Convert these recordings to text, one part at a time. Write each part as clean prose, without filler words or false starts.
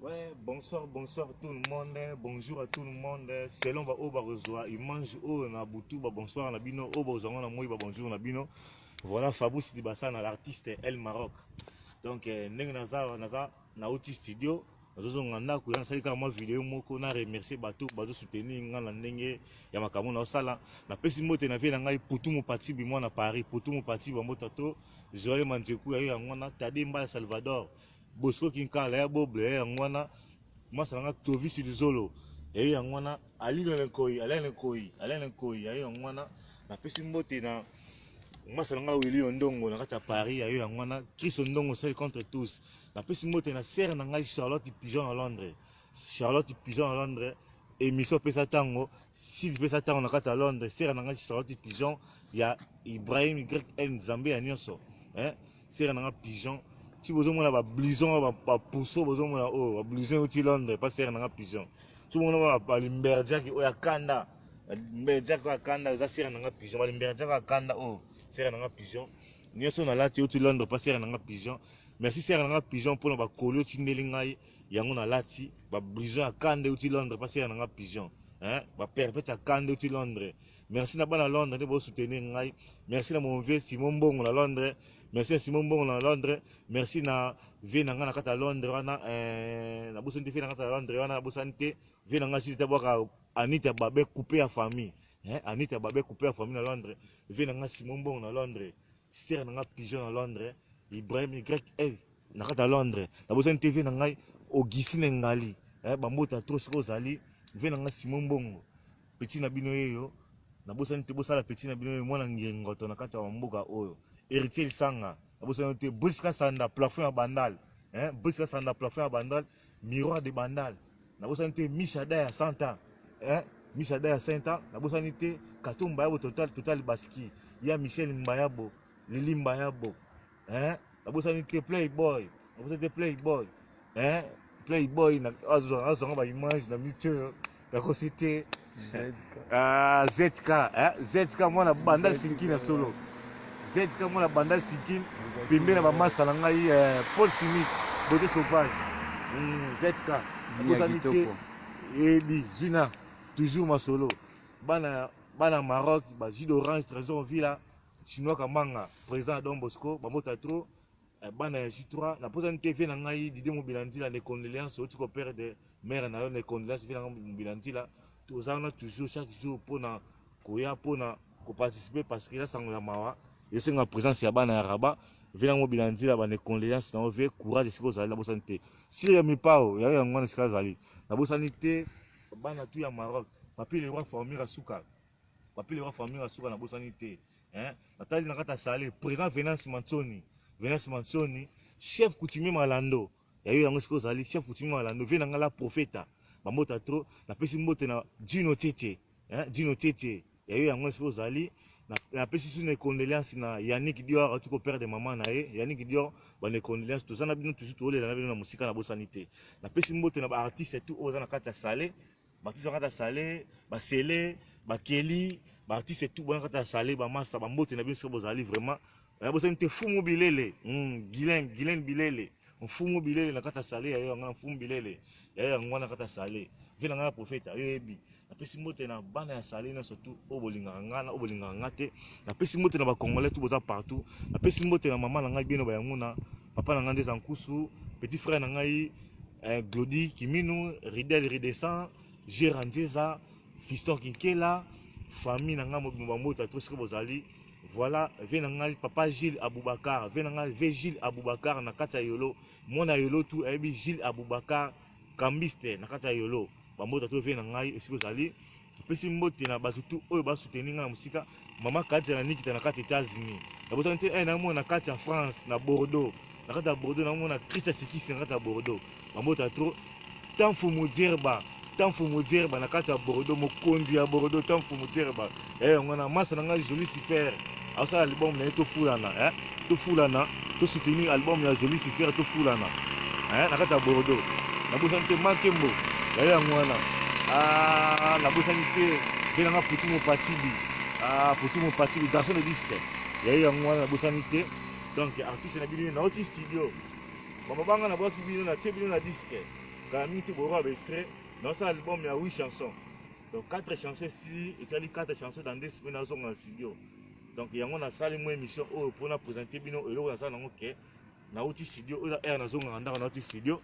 Ouais, bonsoir, bonsoir tout le monde, bonjour à tout le monde. Selon ba oyo bakozwa image oyo na butu ba bonsoir na bino, oyo bakozwa ngo na moi ba bonjour na bino. Voilà Fabrice Dibasana, l'artiste El Maroc. Donc ndenge naza naza nauti studio, nazozonga ndako ya nasali kaka mwa video moko na remercier bato bazo soutenir nga na ndenge ya makambo naosala. Napesi mbote na vie na ngai Putu Mopatibi mwana Paris, Putu Mopatibi bambota to Joël Manzeku ya yo yango wana, Tade Mbala Salvador. Bosco Kinkala ya Boble ya yango wana, mwasi na nga Clovis Luzolo ya ye yango wana, Alino Nkoi, Alain Nkoi, Alain Nkoi ya ye yango wana. Napesi mbote na mwasi na nga Willy Ondongo na kati ya Paris ya ye yango wana, Chris Ondongo seul contre tous. Napesi mbote na sœur na ngai Charlotte Pigeon na Londres, Charlotte Pigeon na Londres, émission pesa tango, site pesa tango na kati ya Londres, sœur na ngai Charlotte Pigeon ya Ibrahim YN Nzambe ya nyonso, hein. Sera na nga pigeon ti bozomona ba blouson ba puso bozomona oyo ba blouson euti Londres pa sera na nga pigeon ti bomona ba limberjaki oyo ya kanda limberjaki oyo ya kanda eza sera na nga pigeon ba limberjaki oyo ya kanda oyo sera na nga pigeon nyonso nalati euti Londres pa sera na nga pigeon. Merci sera na nga pigeon mpona bakoli otindeli ngai yango nalati ba blouson ya kanda euti Londres pa sera na nga pigeon, hein, ba perpète ya kanda euti Londres. Merci na bana Londres nde bo soutenir ngai. Merci na mon vieux Simon Mbongo na Londres. Merci na Simon Mbongo na Londres. Merci na vieux na ngai na kati ya Londres wana, na bosani te vieux na kati ya Londres wana, na bosani te vieux na ngai Jules Tabwaka Anita Babe coupé ya famille. Hein, Anita Babe coupé ya famille na Londres. Vieux na ngai Simon Mbongo na Londres. Sœur na ngai Pigeon na Londres. Ibrahim YL na kati ya Londres. Na bosani te vieux na ngai Augustine Ngali. Hein, bambota trop sikoyo ozali. Vieux na ngai Simon Mbongo. Petit na bino yeyo, nabosani te bosala petit na bino yeyo mwana ngengoto na kati ya mboka oyo. Héritier Lisanga, nabosani te Brice Kasanda plafond ya Bandal, hein, Brice Kasanda plafond ya Bandal, miroir de Bandal. Nabosani te Misha Daya 100 ans, hein, Misha Daya 100 ans, nabosani te Kato Mbayabo total total Baski, ya Michel Mbayabo, Lili Mbayabo, hein, nabosani te Playboy, nabosani te Playboy, hein, Playboy na azwa ba image na micho nakosi te. Ah, ZK, hein, ZK mwana Bandal Sinkin na solo. ZK mwana Bandal Sinkin pembe na ba master na ngai, Paul Smith, beauté sauvage. ZK nabosani te ebi Zuna toujours masolo. Bana bana Maroc ba jus d'orange Trésor Villa Chinois Kamanga président ya Don Bosco bambota trop. Bana ya J3 naposani te vie na ngai Didier Mobila Nzila les condoléances oti ko perdre mère na yo, les condoléances vie na ngai Mobila Nzila. Toza wana toujours chaque jour pona koya pona ko participer parce que eza sango ya mawa esenga présence ya bana ya Rabat. Vie na ngai Mobila Nzila ba les condoléances na yo vie courage esika ozali nabosani te. Sire ya Mipao ya yo yango wana esika azali nabosani te bana tout ya Maroc. Papi le roi Formira Suka, Papi le roi Formira Suka nabosani te, hein. Natali na kati ya sale président Venance Mansoni, Venance Mansoni chef coutumier Malando ya yo yango esika ozali chef coutumier Malando vie na ngai la prophète bambota trop. Napesi mbote na Gino Tete, hein, Gino Tete ya yo yango esika ozali. Napesi sino condoléance na Yannick Dior atuko père de maman na ye Yannick Dior ba ne condoléances toza na bino toujours tolela na bino na mosika nabosani te. Napesi mbote na ba artiste tout oyo baza na kati ya sale, ba artiste na kati ya sale, ba sele, ba Kelly, ba artiste tout bona kati ya sale, ba master, ba mbote na bino soki bozali vraiment. Nabosani te Fumu Bilele, Guylain, Guylain Bilele, Mfumu Bilele na kati ya sale ya yo yango na Mfumu Bilele ya yo yango na kati ya sale. Vie na ngai ya prophète yo yebi. Napesi mbote na bana ya sale nyonso tout oyo bolingaka nga na oyo bolingaka nga te. Napesi mbote na ba Congolais tout boza partout. Napesi mbote na mama na ngai bino ba yango na papa na ngai Ndeza Nkusu, petit frère na ngai, Glody Kiminu, Ridel Ridescent, Gérard Nzeza, Fiston Kinkela, famille na ngai mobimba mbote tout soki bozali. Voilà, vie na ngai papa Gilles Aboubakar, vie na ngai vie Gilles Aboubakar na kati ya Yolo, mwana Yolo tout ayebi Gilles Aboubakar cambiste na kati ya Yolo. Bambota to vie na ngai esika ozali. Napesi mbote na bato tout oyo ba soutenir ngai na mosika. Mama Katia na Nikita na kati ya États-Unis. Nabosani te, namona na kati ya France, na Bordeaux. Na kati ya Bordeaux namona Christ Sikisi na kati ya Bordeaux. Bambota trop. Tanfu Mudirba, Tanfu Mudirba na kati ya Bordeaux, mokonzi ya Bordeaux Tanfu Mudirba. Ngona masa na ngai Jolie Sifer. Asala album na ye tofulana, hein? Tofulana, to soutenir album ya Jolie Sifer tofulana. Hein, na kati ya Bordeaux. Nabosani te Makembo. Ya yango wana. Ah, nabosani te pe nanga Putu Mopatibi. Ah, Putu Mopatibi garçon de disque. Ya yango wana nabosani te. Donc artiste na bino na oti studio. Mama banga na bwaki bino na tie bino na disque. Kala mingi te boyoka ba extrait. Naosala album ya 8 chansons. Donc 4 chansons esili, etali 4 chansons dans 2 semaines nazonga na studio. Donc yango nasali mwa émission oyo mpo na présenter bino eloko nasala nango ke nauti studio oyo eza heure nazongaka ndako, nauti studio.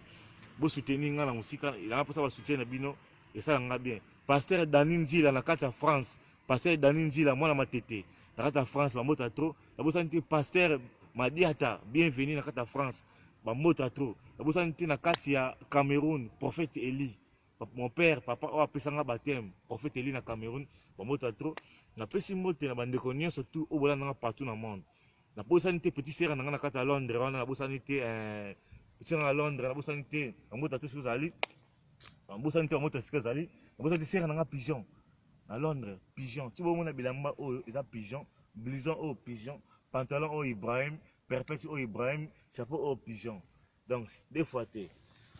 Bosoutenir nga na mosika, elanga mposa basoutien na bino esala nga bien. Pasteur Dani Nzila na kati ya France, Pasteur Dani Nzila mwana Matete na kati ya France, bambota trop. Nabosani te Pasteur Madiata, bienvenu na kati ya France, bambota trop. Nabosani te na kati ya Cameroun, Prophète Eli, mon père, papa oyo apesanga baptême, Prophète Eli na Cameroun, bambota trop. Napesi mbote na bandeko nyonso tu oyo bolandanga partout na monde. Nabosani te petit sœur na nga na kati ya Londres wana, nabosani te petit sœur na Londres, nabosani te, bambota to soki ozali, nabosani te, bambota sika ezali. Nabosani te sœur na nga Pigeon na Londres, Pigeon ti bomona bilamba oyo eza Pigeon, blouson oyo Pigeon, pantalon oyo Ibrahim, perpète oyo Ibrahim, chapeau oyo Pigeon. Donc deux fois te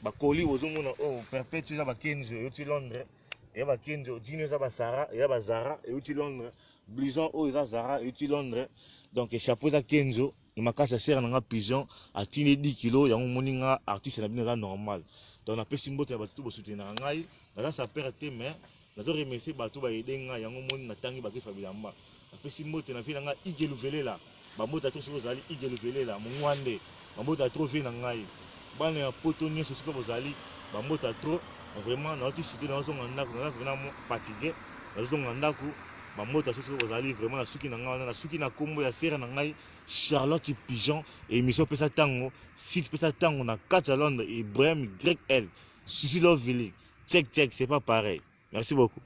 bakoli ozomona oyo perpète eza bakenzo euti Londres, eya bakenzo dino eza basara, eya bazara euti Londres, blouson oyo eza Zara euti Londres. Donc chapeau eza Kenzo makasi ya sœur na nga Pigeon, atindi 10 kilo yango. Omoni nga artiste na bino eza normal. Donc napesi mbote na bato tu bosoutenaka ngai. Naza sapeur te, mais nazo remercier bato baaider ngai. Yango moni natangi bakefa bilamba. Napesi mbote na vie na ngai Ige Luvelela, bambote to soki ozali Ige Luvelela mongwande, bambote trop vie na ngai. Bana ya poto nyonso soki bozali, bambote trop vraiment. Nauti studio, nazozonga ndako, naza vraiment fatigué, nazozonga ndako. Bambote so soki bozali vraiment. Nasuki na ngai wana, nasuki na nkombo ya sœur na ngai Charlotte Pigeon. Émission pesa ntango, site pesa ntango na kati ya Londres, Ibrahim YL Susi Lovili, check check, c'est pas pareil. Merci beaucoup.